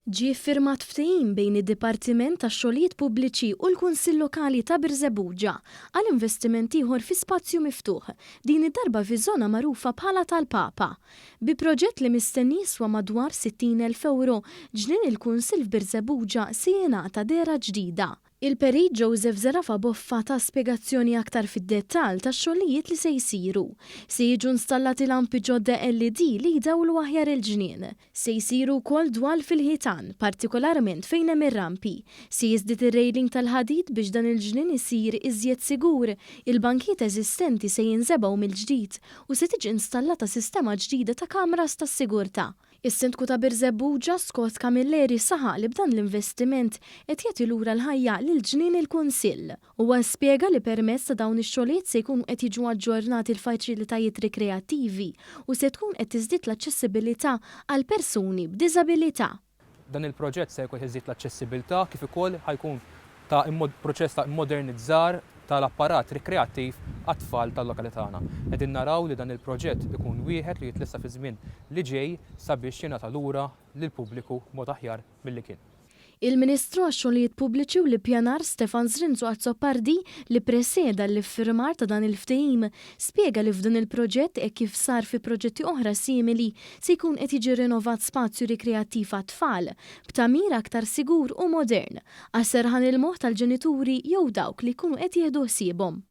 Ġie ffirmat ftehim bejn id-Dipartiment tax-Xogħlijiet Pubbliċi u l-Kunsill Lokali ta' Birżebbuġa għal investiment ieħor fi spazju miftuħ, din id-darba fiż-żona magħrufa bħala Tal-Papa. Bi proġett li mistenni jiswa madwar 60,000 ewro, ġnien il-Kunsill f'Birżebbuġa se jingħata dehra ġdida. Il-Perit Joseph Zerafa Boffa ta spjegazzjoni aktar fid-dettall tax-xogħlijiet li se jsiru. Se jiġu installati lampi ġodda LED li jdawlu aħjar il-ġnien. Se jsiru wkoll dwal fil-ħitan, partikolarment fejn hemm ir-rampi. Se jiżdied ir-railing tal-ħadid biex dan il-ġnien isir iżjed sigur, il-bankijiet eżistenti se jinżebgħu mill-ġdid u se tiġi installata sistema ġdida ta' kameras tas-sigurtà. Is-Sindku ta' Birżebbuġa, Scott Camilleri saħaq li b'dan l-investiment qed jagħti lura l-ħajja lil ġnien il-Kunsill. Huwa spjega li permezz ta' dawn ix-xogħlijiet se jkunu qed jiġu aġġornati l-faċilitajiet rikreattivi u se tkun qed tiżdied l-aċċessibilità għal persuni b'diżabilità. Dan il-proġett se jkun qed iżid l-aċċessibilità kif ukoll ħa jkun ta' proċess ta' immodernizzar tal-apparat rikreattiv għat-tfal tal-lokalità tagħna. Qegħdin naraw li dan il-proġett ikun wieħed li jitlesta fi żmien li ġej sabiex jingħata lura lill-pubbliku b'mod aħjar milli kien. Il-Ministru għax-Xogħlijiet Pubbliċi u l-Ippjanar Stefan Zrinzo Azzopardi li ppreseda l-iffirmar ta' dan il-ftehim spjega li f'dan il-proġett hekk kif sar fi proġetti oħra simili se jkun qed jiġi rinovat spazju rikreattiv għat-tfal b'tagħmir aktar sigur u modern għas-serħan il-moħħ tal-ġenituri jew dawk li jkunu qed jieħdu ħsiebhom.